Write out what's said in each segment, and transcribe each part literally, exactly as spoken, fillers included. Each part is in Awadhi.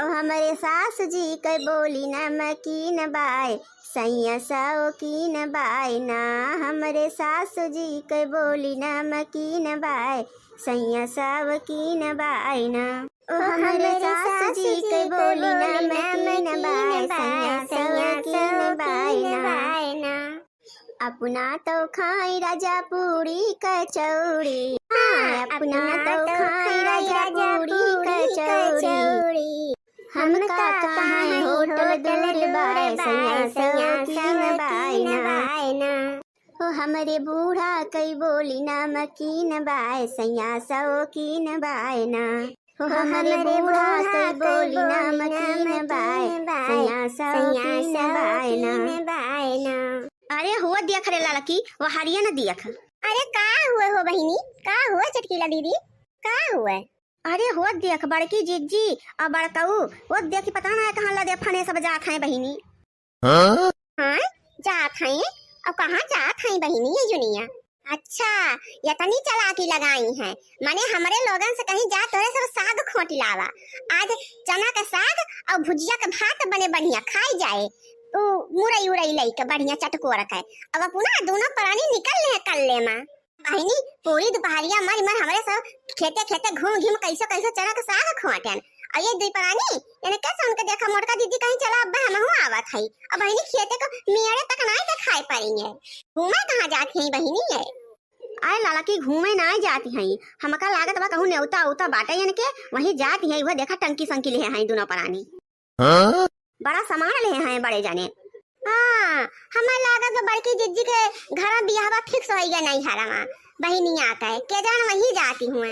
ओ हमरे सासु जी के बोली नमकीन बाय, सैया शौकीन बाय ना। हमरे सासु जी के बोली नमकीन बाय, सैया शौकीन बाय ना। ओ हमरे सासु जी के बोली नमकीन बाय, सैया शौकीन बाय ना। अपना तो खाई राजा पूरी कचौड़ी। हाँ, अपना तो खाई राजा पूरी कचौड़ी। हमका कहाँ है होटल दूर बाय, सैया शौकीन बाय ना। हो हमरे बूढ़ा कई बोली नमकीन बाय, सैया शौकीन बाय ना। हो हमरे बूढ़ा कई बोली नमकीन बाय, सैया शौकीन बाय ना। अरे हुआ देख रे लड़की, वो हरिया न देख। अरे का हुए हो बहिनी, का हुए चटकीला दीदी, का हुए? अरे हुआ देख बड़की जिज्जी और बड़कऊ, वो देखी पता ना है कहाँ लदे फने सब जात हैं बहिनी। हाँ? हाँ, जात हैं? और कहाँ जात हैं बहिनी ये जुनिया? अच्छा, यतनी चालाकी लगाई हैं, माने हमरे लोगन से कहीं जा तोरे सब साग खोंट लावा। आज चना का साग और भुजिया का भात बने बढ़िया खाई जाए, उ मुरई उरई लई के बढ़िया चटकोर के। अब अपना दोनों प्राणी निकल ले कल्ले मा। बहिनी, पूरी दुपहरिया मर मर हमरे सब खेते खेते घूम घूम कैसो कैसो चना के साग खोंटेन। और ये दुई प्राणी, इनके सुन के देखा मोटका दीदी कहीं चला अब्बा हमहू आवत हई। और बहिनी खेते को मेड़े तक नाई देखाई पड़ेंगे। घूमे कहाँ जाती हैं बहिनी ये? आए लाला की घूमे नाई जाती हैं। हमका लागत बा कहूँ नेवता उवता बाटे इनके, वहीं जाती हैं। वह देखा टंकी संकी ले हैं दोनों प्राणी। हाँ? बड़ा सामान ले हैं बड़े जाने। हाँ, हमें लागत बा बड़की जिज्जी के घर में बियाहवा फिक्स होई गया नैहर में। बहिनिया के, के जान वहीं जाती हुए।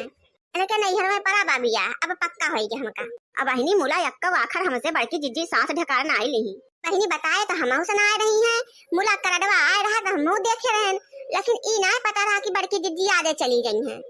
इनके नैहर में पड़ा बा बियाह, अब पक्का होई गया हमका। अब बहिनी मुला यक्का आखर हमसे बड़की जिज्जी सांस ढकार ना आई ली। बहिनी बताए तो हमहू से ना आ रही हैं, मुला करडवा आए रहा तो हमहू देखे रहन, लेकिन ई ना पता रहा कि बड़की जिज्जी आगे चली गई हैं।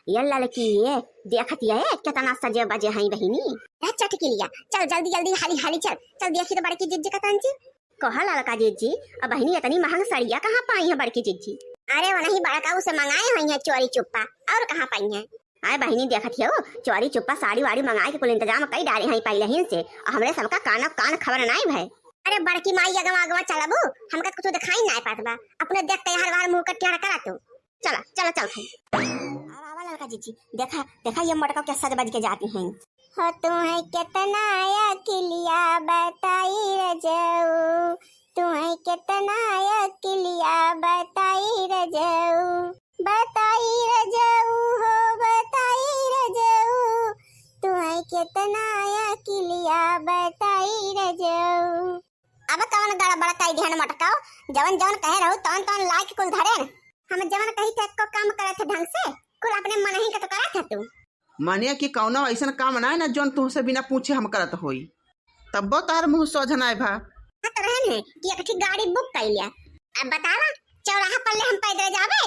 ये लड़की ये, देखत ये, कितना सजे बजे हैं बहिनी। ए चटकिलिया, चल जल्दी जल्दी हाली हाली चल, चल देखी तो बड़की जिज्जी कतन जी। कहा लड़का जिज्जी, अब बहिनी इतनी महंग सड़िया कहाँ पाई है बड़की जिज्जी? अरे वो नहीं बड़का उसे मंगाए हुई है चोरी चुप्पा, और कहाँ पाई है? आए बहिनी देखत हो, चोरी चुप्पा साड़ी वाड़ी मंगाए के कुल इंतजाम कई डाले हैं पहले ही से, और हमरे सबका कानो कान खबर नाई भय। अरे बड़की माई अगवा अगवा चलबू, हमका कुछ दिखाई नाई पात बा, अपने देख के हर बार मुंह का टेढ़ करा तू। चला, चला, चल खाई। आवा, आवा, लड़का जीजी, देखा, देखा, ये मोटका क्या सज बज के जाती हैं। हो तुम्हें कितना अकिलिया बताई रजऊ, तुम्हें कितना अकिलिया बताई रजऊ, बताई रजऊ हो, बताई रजऊ, तुम्हें कितना अकिलिया बताई रजऊ। अब कवन गड़बड़ कई दिहन मोटकाओ, जवन जवन कहे रहू तवन तवन लाइक कुल धरेन। हम जवन कही थे एको काम करत है ढंग से, कुल अपने मन ही के तो करत है तू। माने कि कौनो ऐसन काम ना है ना जौन तुहसे बिना पूछे हम करत होई, तब्बो तार मुंह सोझ ना भा। हाँ तो रहन है कि एक ठी गाड़ी बुक कर लिया। अब बतावा, चौराहा पर ले हम पैदल जावे?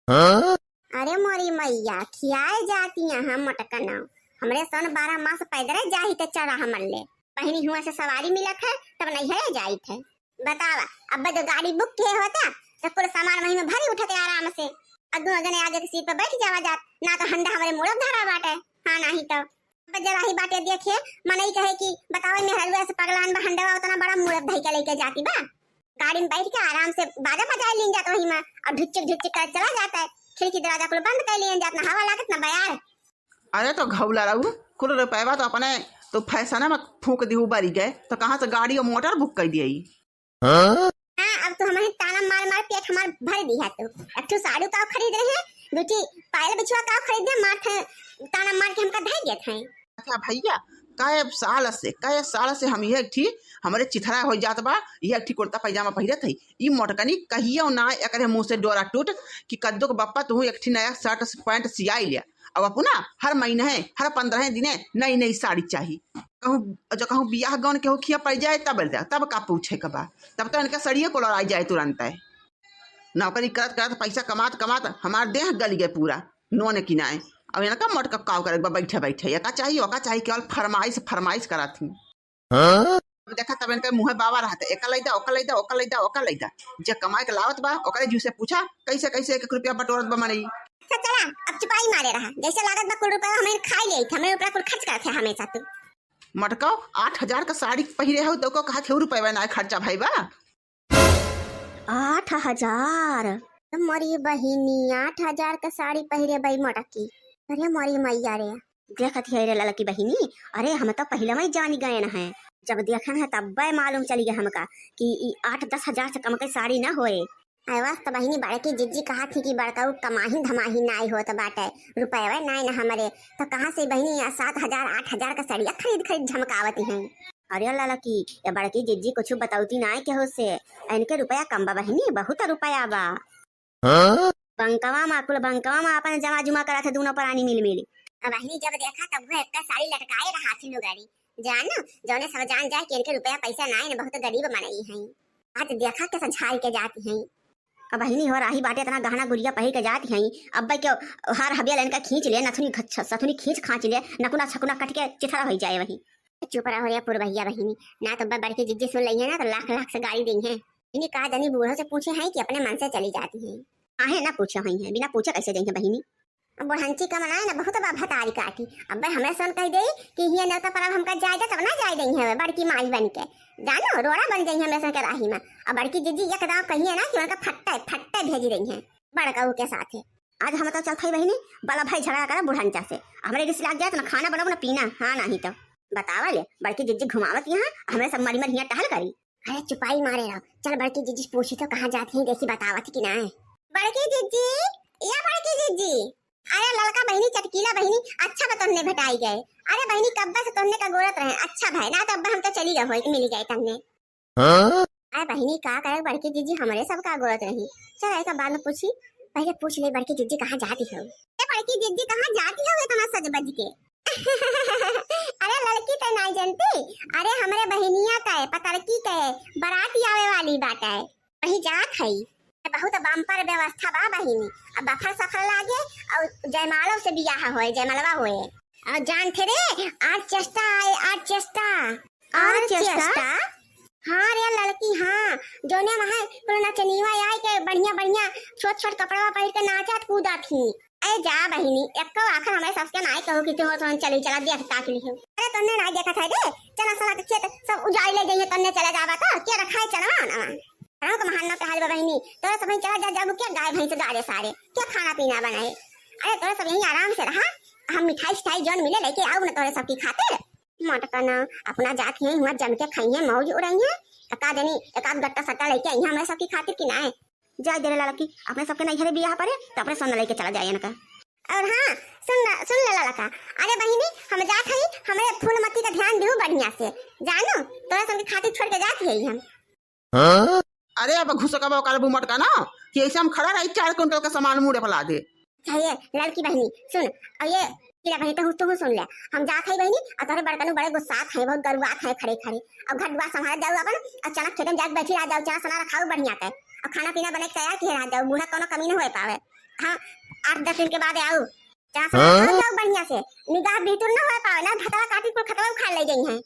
हाँ? अरे मोरी मैया, खियाए जाती हैं हम मोटकना। हमरे सन बारह मास पैदल जाही ते चौराहा मल्ले। बहिनी हुआ से सवारी मिलत है, तब नैहरे जाइत है। बतावा, अब जो गाड़ी बुक किए होता, तो कुल सामान वहीं में भरी उठते आराम से। अब दोनों जने आगे के सीट पे बैठ जावा जात, ना तो हंडा हमरे मुड़ब धरा बाटे। हाँ, नाही तो। अब जरा ही बाटे देखिए, मनई कहे कि बतावा, मेहररुआ से पगलान बा हंडवा, उतना बड़ा मुड़ब धई के लेके जाती बा। गाड़ी में बैठ के आराम से बाजा बजाए लीन जात वही में, और ढुच्चिक ढुच्चिक कर चला जाता है। खिड़की दरवाजा कुल बंद कर लीन जात, ना हवा लागत ना बयार। अरे तो घौला रहू, कुल रुपयवा तो अपने तो फैशन में फूंक दिहू बरी गए, तो कहाँ से गाड़ी और मोटर बुक कर दिए? हाँ? हाँ, अब तो हमारे ताना मार मार पेट हमार भर दी है। तो एक ठो साड़ू का खरीद रहे हैं, दो ठी पायल बिछुआ का खरीद रहे, मार थे ताना मार के हमका धर देत हैं। अच्छा भैया, कई साल से, कई साल से हम यह एक ठी, हमरे चिथरा हो जात बा, यह एक ठी कुर्ता पैजामा पहिरत है। ई मोटकनी कहियो ना एकरे मुंह से डोरा टूट कि कद्दू के बप्पा तू एक ठी नया शर्ट पैंट सियाई ले। अब अपना हर महीने, हर पंद्रह दिने नई नई साड़ी चाही। कहूँ, जो कहूँ बियाह गौन केहू खिया पड़ जाए तब ले, तब का पूछे के बा, तब तो इनका सड़िए को लड़ाई जाए तुरंत है। नौकरी करत करत पैसा कमात कमात हमार देह गल गए पूरा नोन किनाए। अब इनका मोटका काव करे बा, बैठे बैठे एका चाही ओका चाही, केवल फरमाइश फरमाइश करत ही। हाँ? अब देखा तब इनके मुँहे बाबा रहते, एका लई दा, ओका लई दा, ओका लई दा, ओका लई दा। जे कमाए के लावत बा ओकरे जू से पूछा कैसे कैसे एक एक रुपया बटोरत बा मनई। अच्छा चला, अब चुपाई मारे रहा, जैसे लागत बा कुल रुपया हमें खाई ले, हमें ऊपर कुल खर्च करत है हमेशा तू। मटकाओ, आठ हजार का साड़ी पहिरे हो तो को कहा थे रुपया ना खर्चा भाई बा। आठ हजार? मोरी बहिनी, आठ हजार का साड़ी पहिरे बई मटकी। अरे मोरी मैया रे। देखत है रे ललकी बहिनी, अरे हम तो पहिले में जानी गए न हैं। जब देखन है तब्बे मालूम चली गया हमका कि ई आठ दस हजार से कम के साड़ी ना होए। अरे बस तो बहिनी, बड़की जिज्जी कहा थी कि बड़काऊ कमाही धमाही नाई होत बाटे, रुपयवे नाई न हमरे, तो कहाँ से बहिनी या सात हजार आठ हजार का सड़िया खरीद खरीद झमकावती हैं? अरे ललकी, ये बड़की जिज्जी कुछ बतौती नाई केहू से, इनके रुपया कम बा बहिनी, बहुत रुपया बा। हाँ? बंकवा मा, कुल बंकवा मा अपन जमा जुमा करत है दोनों परानी मिल मिल। अब बहिनी जब देखा तब वो एक साड़ी लटकाए रहा थी लुगारी, जानो, जौने सब जान जाए कि इनके रुपया पैसा नाई न, बहुत गरीब मनई हैं। आज देखा कैसे झाड़ के जाती हैं। अब बहिनी हो राही बाटे, इतना गहना गुरिया पहिर के जात हई, अब्बे के हार हबिया लेन का खींच ले, नथुनी घच-, सथुनी खींच खांच ले, नकुना छकुना कट के चिथड़ा होई जाए वही। चुप रहो रे पुरबहिया बहिनी, ना तो अब्बे बड़की जिज्जी सुन लई है ना तो लाख लाख से गारी देई है। इन्हीं का जानी बूढ़ो से पूछे हैं कि अपने मन से चली जाती हैं। काहे ना पूछे हुई है, बिना पूछे कैसे जाई है बहिनी? अब बुढ़ंची का मनाए ना बहुत बा भतारी काटी। अब्बे हमरे सन कह देई कि हिया नेवता पर अब हमका जाए दे, तब ना जाए देई है बड़की माई बन के। जानो, रोड़ा बन जाई हमरे सन के राही में। अब बड़की जिज्जी एक दाव कहिए ना कि उनका फट्टे, फट्टे भेजी रही हैं बड़काऊ के साथे। आज हम तो चलत हई बहिनी, बड़ा भाई झगड़ा करे बुढ़ंचा से। हमरे रिस लाग जाए तो ना खाना बनाओ ना पीना, हाँ नाही तो। बतावा ले, बड़की जिज्जी घुमावत यहाँ, हमरे सब मरी मरी हियाँ टहल करी। अरे चुपाई मारे रहो, चल बड़की जिज्जी पूछी तो कहाँ जाती है, देखी बतावत कि ना। बड़की जिज्जी, या बड़की जिज्जी। अरे ललका बहिनी, चटकीला बहिनी, अच्छा बा तोहने भेटाई गए। अरे बहिनी, कब्बे से तोहने का गोरत रहे, अच्छा भाई ना तो अब हम तो चली गए होई, मिली गए तन्ने। हाँ? अरे बहिनी, का करे बड़की जिज्जी, हमरे सब का गोरत रही। चल, एका बाद में पूछी, पहले पूछ ले बड़की जिज्जी कहाँ जाती हो। ए बड़की जिज्जी, कहाँ जाती हो इतना सज बज के? अरे ललकी ते नाई जनती, अरे हमरे बहिनिया के, पतरकी के बारात आवे वाली बाटे, वही जात हई। बहुत बम्पर व्यवस्था बा बहिनी, अब बफर सफर लागे और जयमालो से बियाह होए, जयमलवा होए। और जान थे रे, आर्केस्ट्रा आए, आर्केस्ट्रा। आर्केस्ट्रा? आर्केस्ट्रा? हाँ रे लड़की, हाँ, जौने वहाँ कुल नचनिया आए के बढ़िया बढ़िया छोट छोट कपड़वा पहिर के नाचत कूदत ही। अरे जा बहिनी, एको आखर हमरे सबके नाई कहू कि तू हो तो चली चला देख ताक लिहो। अरे तोहने नाई देखत है रे, चना सना के खेत सब उजाड़ ले गई है, तोहने चला जावा तो के रखा है चनवा नवा। गाँव का महान ना कहल बा बहिनी, तोरे सब चला जा, जाबू क्या गाय भैंस गाड़े सारे, क्या खाना पीना बनाए? अरे तोरे सब यहीं आराम से रहा, हम मिठाई सिठाई जौन मिले लेके आऊ ना तोरे सबकी खातिर। मटका ना, अपना जात ही हुआ जम के खाई है, मौज उड़ाई है। का जनी एक आध गट्टा सट्टा लेके आई है हमरे सबकी खातिर कि ना? जाए दे रे लड़की, अपने सबके नैहरे बियाह परे, तो अपने सोना लेके चला जाए इनका। और हाँ, सुन ना, सुन ले लड़का, अरे बहिनी, हम जात हई, हमरे फूलमती का ध्यान दिहू बढ़िया से, जानो, तोरा सबके खातिर छोड़ के जात हई हम। हाँ? अरे अब घुसकबा ओकर बुमट का ना कि ऐसे हम खड़ा रही, चार कुंटल का सामान मुड़े फैला दे। चाहिए लड़की बहिनी, सुन, और ये हीरा बहिनी, तू, तू सुन ले, हम जात है बहिनी, और तोरे बड़कनू बड़े गुस्सात है, बहुत गरुआत है खड़े खड़े, और घर दुआर संभाल जाऊ अपन, और चना खेते में जाके बैठी रह जाऊ, चना सना रखाऊ बढ़िया के, और खाना पीना बने के तैयार किए रह जाऊ, बूढ़ा कोनो कमी न होए पावे। हाँ, आठ दस दिन के बाद आऊ, चना सना हाँ? रखाऊ जाऊ बढ़िया से, निगाह भीतर न होए पावे, ना भतवा काटी कुल खतवा उखाड़ ले गई हैं।